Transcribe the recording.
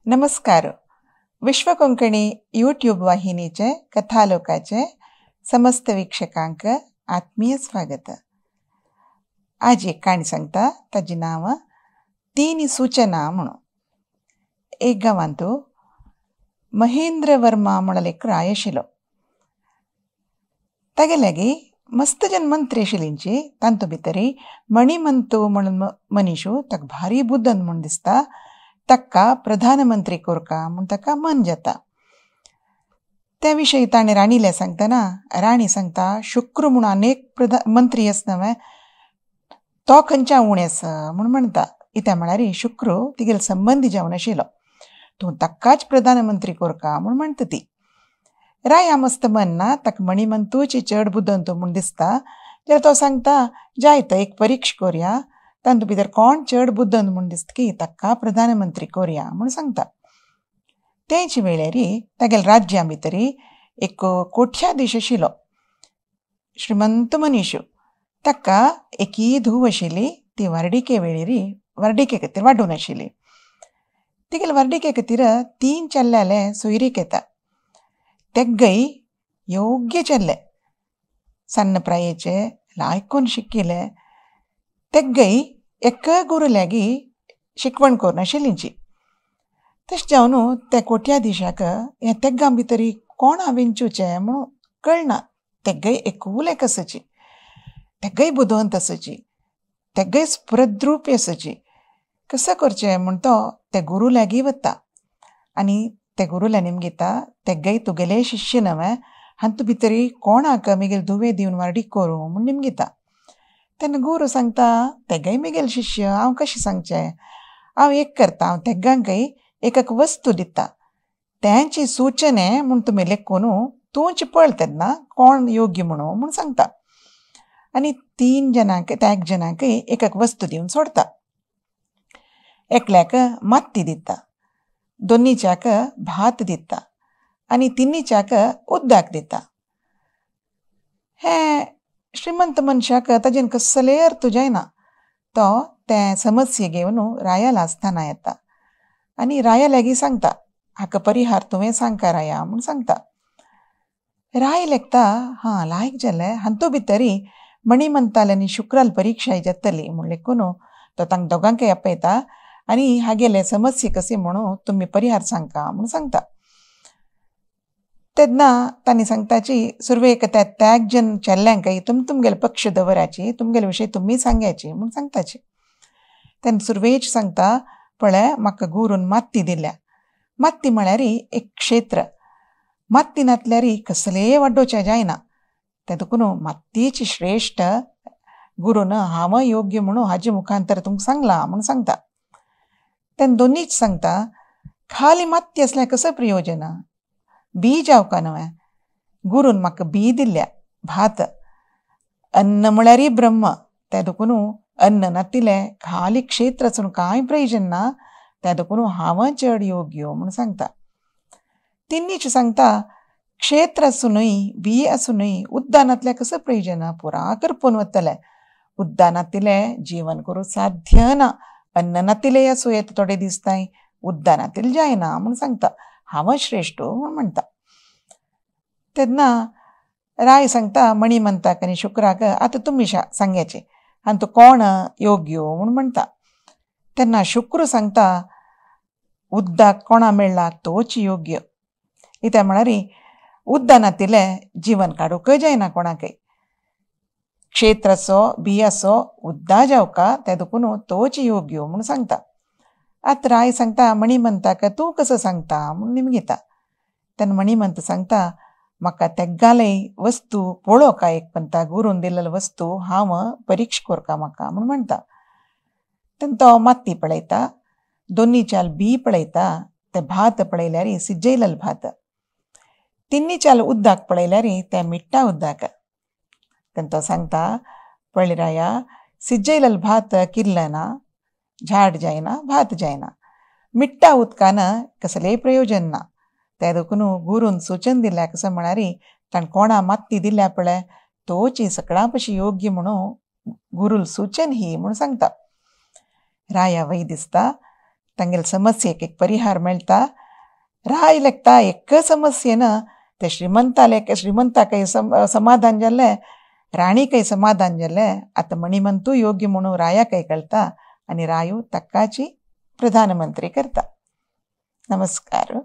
नमस्कार. विश्व कोंकणी यूट्यूब वाहिनीचे कथालोकाचे समस्त वीक्षकांक आत्मीय स्वागत. आज एक काणी सांगता, ताजी नांव तीन सूचना म्हणून. एक गांवांत महेंद्र वर्मा म्हणले एक राय आशिल्लो. तागे लागीं मस्त जन मंत्री आशिल्लींची. तांतू भितरी मणिमंतू म्हणून मनीशू ताका भारी बुदन म्हूण दिसता. ताका प्रधानमंत्री कोरका म्हूण ताका मन जाता. त्या विशयी ताणें राणीले सांगतना राणी सांगता, शुक्र म्हूण अनेक मंत्री आसा न्हय, तो खंयच्या उणें आसा म्हूण म्हणटा. कित्याक म्हळ्यार शुक्र तिगेले संबंदी जावन आशिल्लो, तूं ताकाच प्रधानमंत्री कोरका म्हूण म्हणटा ती. राया मस्त मन ना, ताका मणिमंतूची चड बुदंत म्हूण दिसता. जाल्यार तो सांगता, जाय तर एक परीक्षा कोरया, तांतू भितर कोण चड बुदंत म्हूण दिसता की ताका प्रधानमंत्री कोरया म्हूण सांगता. तेच वेळार तागेल्या राज्या भितरी एक कोठ्याधीश आशिल्लो, श्रीमंत मनीश. ताका एकी धूव आशिल्ली, ती व्हार्डिके वेळेरी व्हार्डिके खातीर वाडून आशिल्ली. तिगेले व्हार्डिके खातीर तीन चेल्ल्याले सोयरीक येता. तेगय योग्य चेल्ले, सन्न प्रायेचे, लायकून शिकिल्ले. तेगय एका गुरू लागीं शिकवण करून आशिल्लींची. तशें जावन त्या कोट्याधिशाक ह्या तेगां भितरी कोण हांवें चिवचें म्हणून कळना. तेगय एकूल एक आसची, तेगय बुदवंत आसची, तेगय स्फुरद्रुपी आसची. कसो करचें म्हूण तो त्या गुरू लागीं वता आनी त्या गुरूला निमगिता, तेगय तुगेले शिश्य न्हय, हातूंत भितरी कोणाक म्हगेले धुवे दिवन व्हार्डीक करूं म्हूण निमगिता. तेन्ना गुरू सांगता, तेगय म्हगेले शिश्य, हांव कशें सांगचें? हांव एक करता, हांव तेगांकय एक एक वस्तू दिता, तेंची सूचने म्हूण तुमी लेखून तूंच पळ तेन्ना कोण योग्य म्हणून म्हूण सांगता. आनी तीन जणांक त्या एक जणांकय एक एक वस्तू दिवन सोडता. एकल्याक माती दिता, दोनीच्याक भात दिता आनी तिनीच्याक उदक दिता. हें श्रीमंत मनशाक ताजेन कसलेय अर्थ जायना. तो ते समस्ये घेवन रायाला आसतना येता आनी राया लागीं सांगता, हाका परिहार तुवें सांगका राया म्हूण सांगता. राय लेखता, हां लायक जालें, हातूंत भितरी मणिमंताले आनी शुक्राल परीक्षा जातली म्हूण लेखून तो तांकां दोगांकय आपयता आनी हागेले समस्ये कशी म्हणून तुमी परिहार सांगका म्हूण सांगता. तेन्ना तांणी सांगताची, सुरवेक त्या त्याग जन चेल्ल्यांकय तुम तुमगेले पक्ष दवराची, तुमगेले विशय तुमी सांगायची म्हूण सांगताची. तेन्ना सुरवेच सांगता, पळय म्हाका गुरून माती दिल्या. माती म्हळ्यार एक क्षेत्र, माती नातल्यार कसलेय वाडोवचें जायना. तें देखून मातयेची श्रेश्ठ गुरून हांव योग्य म्हणून हाजे मुखांतर तुमकां सांगलां म्हूण सांगता. तेन्ना दोनीच सांगता, खाली माती आसल्यार कसो प्रयोजन, बी जावका न्हय. गुरून म्हाका बी दिल्या भात, अन्न म्हळ्यारय ब्रह्म, तें देखून अन्न नातिलें खाली क्षेत्र आसून कांय प्रयोजन ना, तें देखून हांव चड योग्य म्हूण सांगता. तिनीच सांगता, क्षेत्र आसुनूय बी आसुनूय उद्दानांतलें कसो प्रयोजन, पुरा करपून वतलें. उद्दानांतलें जीवन करूं साध्य ना, अन्न नातिलें आसूं येता थोडे दीस तांय, उद्दानांतलें जायना म्हूण सांगता. हांव श्रेश्ठ म्हूण म्हणटा. तेन्ना राय सांगता मणिमंताक आनी शुक्राक, आतां तुमी सांगायचें आनी कोण योग्य म्हूण म्हणटा. तेन्ना शुक्र सांगता, उद्दाक कोणा मेळ्ळा तोच योग्य. कित्याक म्हळ्यार उद्दानांतलें जीवन काडूंकय जायना कोणाकय, क्षेत्र आसो बी आसो उद्दा जावका, तें देखून तोच योग्य म्हूण सांगता. आतां राय सांगता मणिमंताक, तूं कसो सांगता म्हूण निमगिता. तेन्ना मणिमंत सांगता, म्हाका तेगाले वस्तू पळोवका एक पंता गुरून दिल्लेली वस्तू हांव परीक्षा कोरका म्हाका म्हूण म्हणटा. तेन्ना तो माती पळयता, दोनी चाल बी पळयता, तें भात पळयल्यार सिजयलेलें भात, तिन्नी चाल उदक पळयल्यार तें मिठ्ठा उदक. तेन्ना तो सांगता, पळय राया, सिजयलेलें भात किल्लना, झाड जायना, भात जायना, मिठ्ठा उदकान कसलेय प्रयोजन ना. तें देखून गुरून सूचन दिल्या कसो म्हळ्यार ताणें कोणा माती दिल्या पळय तोच सगळ्यां पशी योग्य म्हणून गुरूल सूचन ही म्हूण सांगता. राया वय दिसता तांगेले समस्येक एक परिहार मेळटा. राय लेखता एक समस्येन ते श्रीमंताले श्रीमंताकय समाधान जालें, राणीकय समाधान जालें. आतां मणिमंतू योग्य म्हणून रायाकय कळटा आनी रायू तक्काची प्रधानमंत्री करता. नमस्कार.